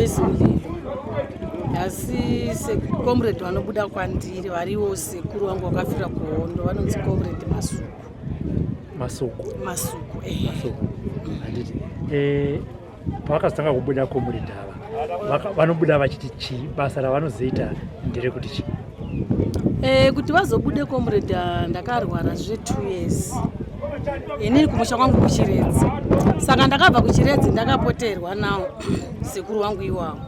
Joyce Mlilo, asi secomrade vanobuda kwandiri variwo sekuru vangu vakafira kuhondo, vanonzi Comrade Masuku. Masuku? Masuku, eh. Masuku, handiti? Pavakazotanga kubuda comrade ava, vanobuda vachiti chii? Basa ravanozoita nderekuti chii? Kuti vazobude comrade, ndakarwara zve 2 years inini kumusha kwangu kuChiredzi. Saka ndakabva kuChiredzi ndakapoterwa nawo sekuru vangu iwawo,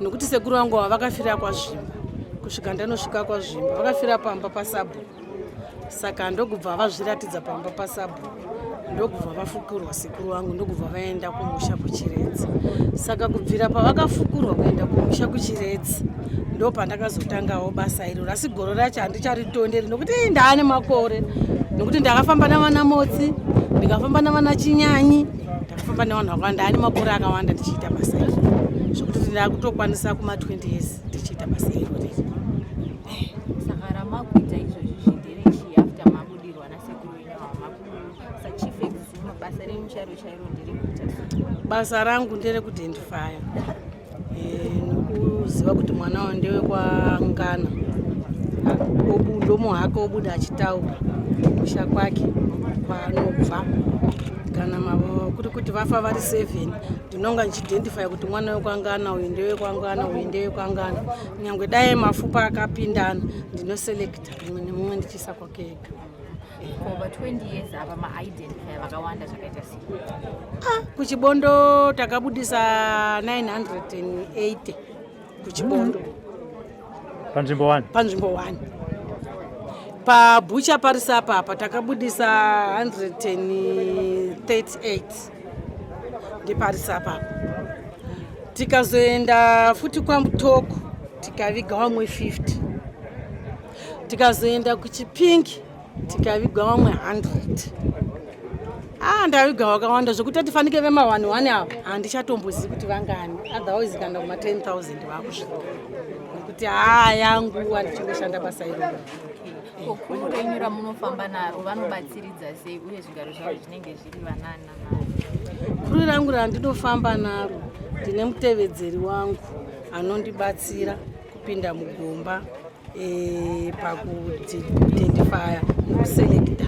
nokuti sekuru vangu ava vakafira kwaZvimba. Kusvika ndanosvika kwaZvimba, vakafira pamba pasabhuku. Saka ndokubva vazviratidza pamba pasabhuku, ndokubva vafukurwa sekuru vangu, ndokubva vaenda kumusha kuChiredzi. Saka kubvira pavakafukurwa kuenda kumusha kuChiredzi, ndo pandakazotangawo basa iroro. Asi gore racho handicharitonderi, nokuti ii, ndaane makore, nokuti ndakafamba navana Motsi, ndikafamba navana Chinyanyi, ndakafamba nevanhu vakawanda. Ndaane makore akawanda ndichiita basa iri, zvokuti ndakutokwanisa kuma 20 years ndichiita basa iro riri. Saka ramakuita izvozvi nderechii after mabudirwa nasekuru wenyu ava? Sachief exhumer, basa renyu chairo chairo nderekuita sei? Basa rangu nderekuidentifya nokuziva kuti mwana wayo ndewekwangana, ndomuhaka, obuda achitaura musha kwake kwaanobva. Kana kuri kuti vafa vari 7, ndinonga ndichiidentifya kuti mwana wekwangana uyu ndewekwangana, uyu ndewekwangana. Nyange dai mafupa akapindana, ndinoselekta mumwe nemumwe ndichiisa kwake ega. Ko pa20 years apa maidentify vakawanda zvakaita sei? Ah, kuChibondo takabudisa 980 kuChibondo. Panzvimbo 1? Panzvimbo 1. Pabhucha parisapa apa takabudisa 138, ndiparisapa apa. Tikazoenda futi kwaMutoko, tikaviga vamwe 50. Tikazoenda kuChipingi, tikaviga vamwe 100. Ah, ndaviga vakawanda zvokuti atifanike vema11 ava handichatombozivi kuti vangani, otherwise kana kuma 10 000 vakusvika, nekuti haa, yangu ndichingoshanda basa iroro. Ko crew renyu ramunofamba naro vanobatsiridza sei, uye zvigaro zvavo zvinenge zviri vanana? Crew rangu randinofamba naro, ndine mutevedzeri wangu anondibatsira kupinda mugomba pakuidentifya nekuselekta,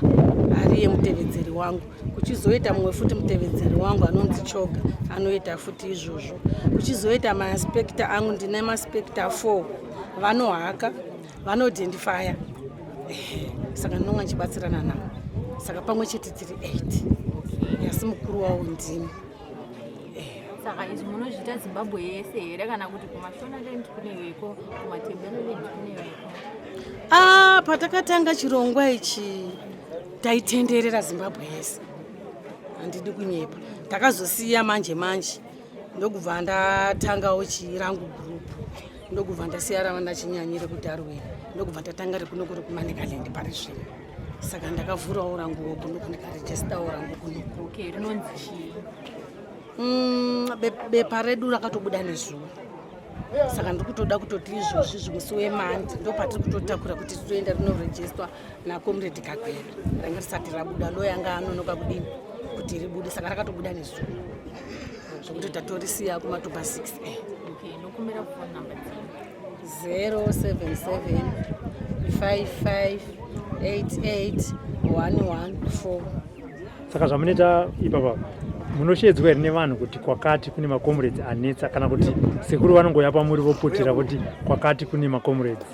ariye mutevedzeri wangu. Kuchizoita mumwe futi mutevedzeri wangu anonzi Choga, anoita futi izvozvo. Kuchizoita mainspector angu, ndine mainspector 4 vanohaka, vanoidentifya. Saka ndinonga ndichibatsirana navo, saka pamwe chete tiri 8, asi mukuru wavo ndini. Saka izvi munozviita Zimbabwe yese here, kana kuti kuMashonaland kune veko, kuMatebeleland kune veko? Ah, patakatanga chirongwa ichi taitenderera Zimbabwe yese, handidi kunyepa. Takazosiya manje manje, ndokubva ndatangawo chirangu group, ndokubva ndasiya rava ndachinyanyire kuDarwin, ndokubva ndatanga rekuno kuri kuManicaland pari zvino. Saka ndakavhurawo ranguwo kunoku, ndikarejistawo rangu kunoku. Okay, rinonzi chii? Bepa redu rakatobuda nezuro, saka ndiri kutoda kutoti izvozvi zvimusi weMonday ndo patiri kutotakura kuti titoenda rinorejistwa naComrade Kagwera. Ranga risati rabuda, lo yanga anonoka kudini kuti ribude, saka rakatobuda nezuro zvokuti tatorisiya kuma 6. Okay, ndokumbira phone number dzenyu. 077 55 88 114. Saka zvamunoita ipapa, munoshedzwa here nevanhu kuti kwakati kune macomrades anetsa, kana kuti sekuru vanongoya pamuri voputira kuti kwakati kune macomrades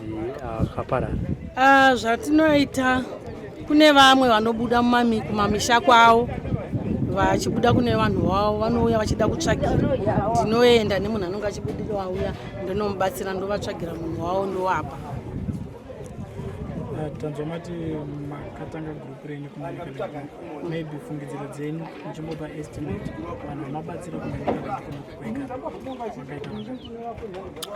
akaparara? Ah, zvatinoita, kune vamwe vanobuda kumamisha kwavo vachibuda kune vanhu vavo, vanouya vachida kutsvagira. Ndinoenda nemunhu anonge achibudira auya, ndinomubatsira, ndovatsvagira munhu wavo, ndowapa. Tanzwa mati makatanga group renyu kuManicaland. Maybe fungidziro dzenyu, muchimbopa estimate, vanhu vamabatsira kuManicaland kuno kwega makaita vangani?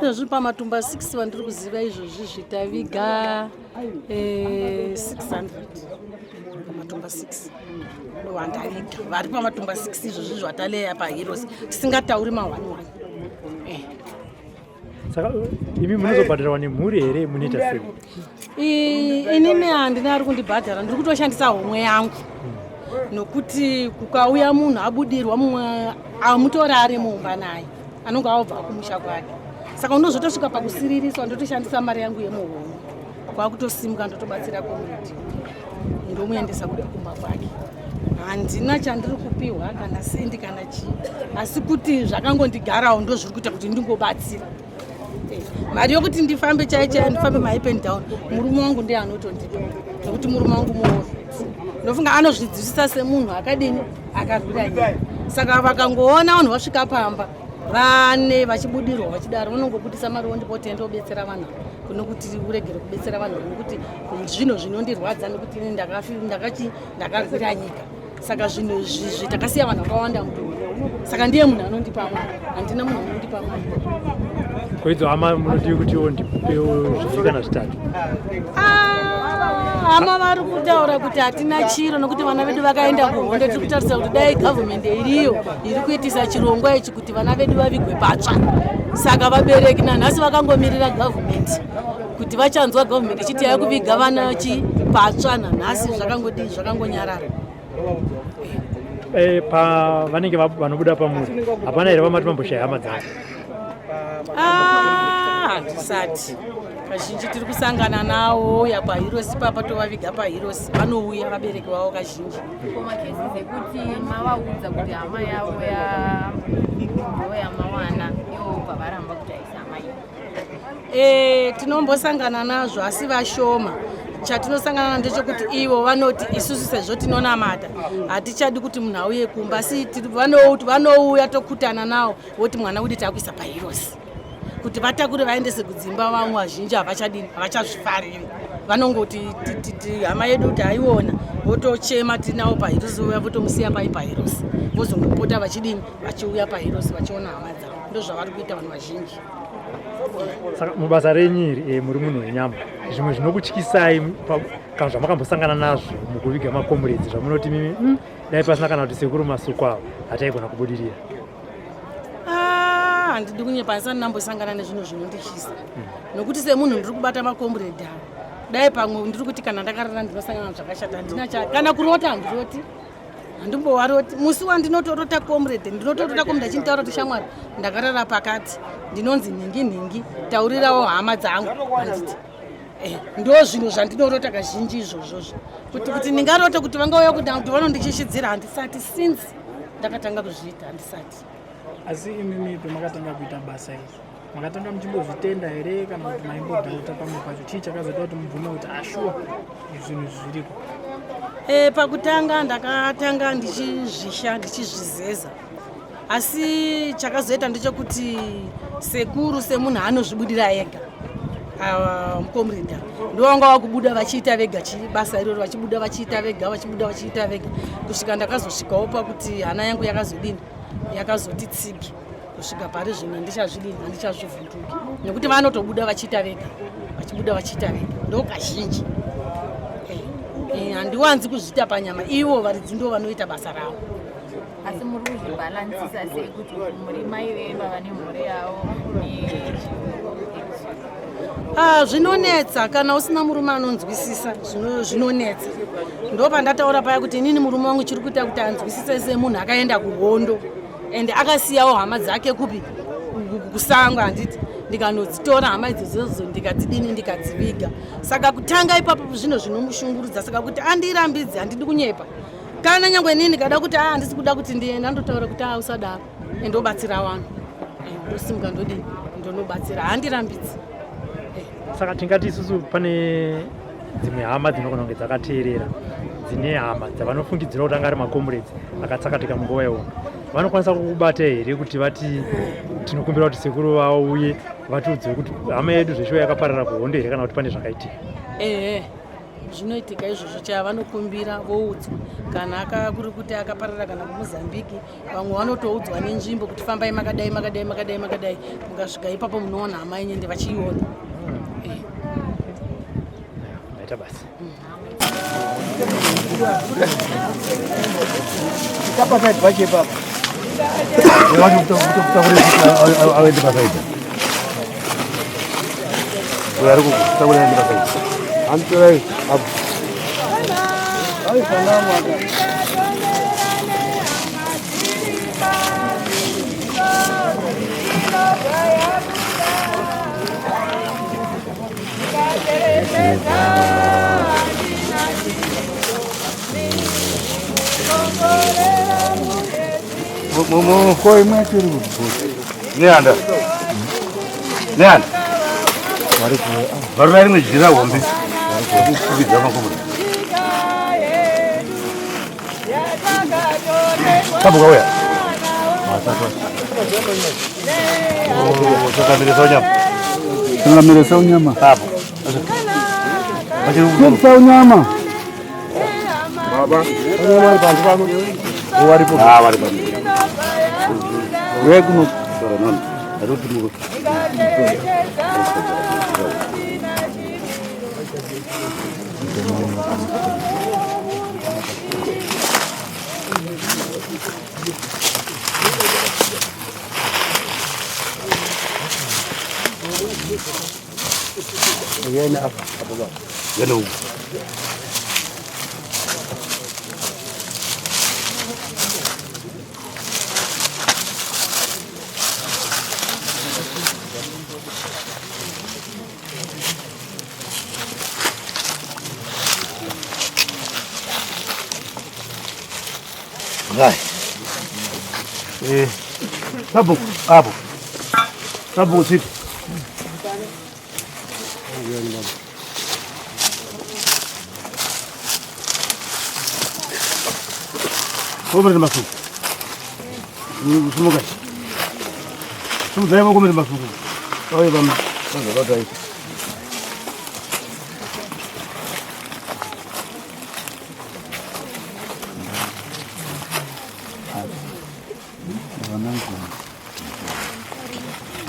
Izvozvi pamatumba 6 vandiri kuziva izvozvi zvitaviga 600 pamatumba 6, ndovandaviga vari pamatumba 6 izvozvi zvataleya paheroes, tisingatauri ma11. Saka imi munozobhadharwa nemhuri here? Munoita sei? Inini handina ari kundibhadhara, ndiri kutoshandisa homwe yangu, nokuti kukauya munhu abudirwa, mumwe amutori ari mumba naye. Anonge aobva kumusha kwake, saka unozotosvika pakusiririswa. Ndotoshandisa mari yangu yemuhomwe, kwakutosimuka ndotobatsira comrade, ndomuendesa kumba kwake. Handina chandiri kupiwa, kana sendi kana chii, asi kuti zvakangondigarawo ndo zviri kuita kuti ndingobatsira. Mari yokuti ndifambe chai chai, ndifambe maup and down, murume wangu ndiye anotondipa, nekuti murume wangu muofisi. Ndofunga anozvidzidzisa semunhu akadini, akarwira nyika. Saka vakangoona vanhu vasvika pamba, vane vachibudirwa vachidaro, vanongobudisa mari wondipa, ndobetsera vanhu, kune kuti uregere kubetsera vanhu, nekuti zvinhu zvinondirwadza, nekuti ini ndakarwira nyika. Saka zvinhu izvizvi takasiya vanhu vakawanda mudoro, saka ndiye munhu anondipa mari, handina munhu anondipa mari. Koidzo hama munodii kutiwo ndipewo zviviri kana zvitatu? Ah, hama vari kutaura kuti hatina chiro, nokuti vana vedu vakaenda kuhondo. Tiri kutarisa kuti dai gavhumendi iriyo iri kuitisa chirongwa ichi kuti vana vedu vavigwe patsva. Saka vabereki nanhasi vakangomirira gavhumendi, kuti vachanzwa gavhumendi ichiti yakuviga vana chi patsva. Nanhasi zvakangodii, zvakangonyarara. Pa vanenge vanobuda pamuri, hapana here vamati mamboshaya hama dzavo? Ah, handisati. Kazhinji tiri kusangana nawo uya paHeroes papa, tovaviga paHeroes, vanouya vabereki vavo kazhinji. Ko macases ekuti mavaudza kuti hama yavo ya ndo yamawana, ivo bva varamba kuti haisi hama iyi? Tinombosangana nazvo, asi vashoma. Chatinosangana nacho ndechekuti ivo vanoti isusu sezvo tinonamata hatichadi kuti munhu auye kumba, asi vanouya tokutana nawo, voti mwana wedu takuisa paHeroes, kuti vatakure vaendese kudzimba. Vamwe vazhinji havachadini, havachazvifariri, vanongoti hama yedu taiona, votochema. Tinawo paHeroes, vouya votomusiya pai paHeroes, vozongopota vachidini, vachiuya paHeroes vachiona hama dzavo. Ndo zvavari kuita vanhu vazhinji. Saka mubasa renyu iri, muri munhu wenyama, zvimwe zvinokutyisai kana zvamakambosangana nazvo mukuviga macomrades, zvamunoti mimi, dai pasina kana kuti sekuru Masuku avo, hataigona kubudirira"? Ah, handidi kunyepa, handisati ndambosangana nezvinhu zvinondityisa, nokuti semunhu ndiri kubata macomrade ava, dai pamwe ndiri kuti kana ndakarara ndinosangana zvakashata, handina cha kana kurota handiroti, handimbowaroti. Musi wandinotorota comrade, ndinotorota comrade achinditaura kuti, "Shamwari, ndakarara pakati, ndinonzi nhingi nhingi, taurirawo hama dzangu," handiti? Ndo zvinhu zvandinorota kazhinji izvozvozvo, kuti ndingarota kuti vangauya kuti vanondichishidzira, handisati. Since ndakatanga kuzviita, handisati. Asi imimi pamakatanga kuita basa iri, makatanga muchimbozvitenda here, kana kuti maimbodhauta pamwe pacho? Chii chakazoita kuti mubvume kuti ashuwa zvinhu zviriko? Pakutanga ndakatanga ndichizvisha, ndichizvizeza, asi chakazoita ndechekuti sekuru semunhu anozvibudira ega, mucomrade, ndovanga vakubuda vachiita vega basa iroro, vachibuda vachiita vega, vachibuda vachiita vega, kusvika ndakazosvikawo pakuti hana yangu yakazodini, yakazoti tsiki. Kusvika pari zvino handichazvidini, handichazvivhunduki, nekuti vanotobuda vachiita vega, vachibuda vachiita vega, ndo kazhinji. Handiwanzi kuzviita panyama, ivo varidzi ndo vanoita basa ravo. Asi muri kuzvibhalansisa sei kuti muri mai vemba vane mhuri yavo? Ah, zvinonetsa kana usina murume anonzwisisa, zvinonetsa. Ndo pandataura paya kuti inini murume wangu chiri kuita kuti anzwisise, semunhu akaenda kuhondo and akasiyawo hama dzake kupi, kusango, handiti? Ndikanodzitora hama idzodzo, ndikadzidini, ndikadziviga. Saka kutanga ipapo zvinhu zvinomushungurudza, saka kuti andirambidze, handidi kunyepa, kana nyangwe inini ndikada kuti a handisi kuda kuti ndiende, andotaura kuti a usadaro, endobatsira vanhu. Ndosimuka, ndodini, ndonobatsira, handirambidzi. Saka tingati isusu pane dzimwe hama dzinogona kunge dzakateerera, dzine hama dzavanofungidzira kuti anga ari macomrades akatsakatika munguva yehondo, vanokwanisa kukubata here kuti vati tinokumbira kuti sekuru vauye vatiudze kuti hama yedu zveshuwa yakaparara kuhondo here, kana kuti pane zvakaitika? Ehe, zvinoitika izvozvo. Chaya vanokumbira, voudzwa kana kuri kuti akaparara kana kuMozambiki. Vamwe vanotoudzwa nenzvimbo kuti fambai makadai, makadai, makadai, makadai, mukasvika ipapo munoona hama yenyu, ende vachiiona. Maita basa. Pasaidi pacho ipapo awende pasaidi, uyo ari kutakura aende pasaidi, anditorai apo. Ai, salamu aka. Ko imwe yacho iri Nehanda. Nehanda. Varume rimwe jira hombe. Kufukidza makumbo. Tabuka uya. Changamire saunyama. Changamire saunyama. Apo. Saunyama. Baba. Vari panze pano. Varipo. Ah, vari panze. Uyai kuno. Sora nani. Arikuti muko. Uyai apa. Apo baba. Yena uku. Vai. Sabhuku apo. Sabhuku sipi. Komere masuku. Sumuka. Sumudzai komere masuku. Auye pano.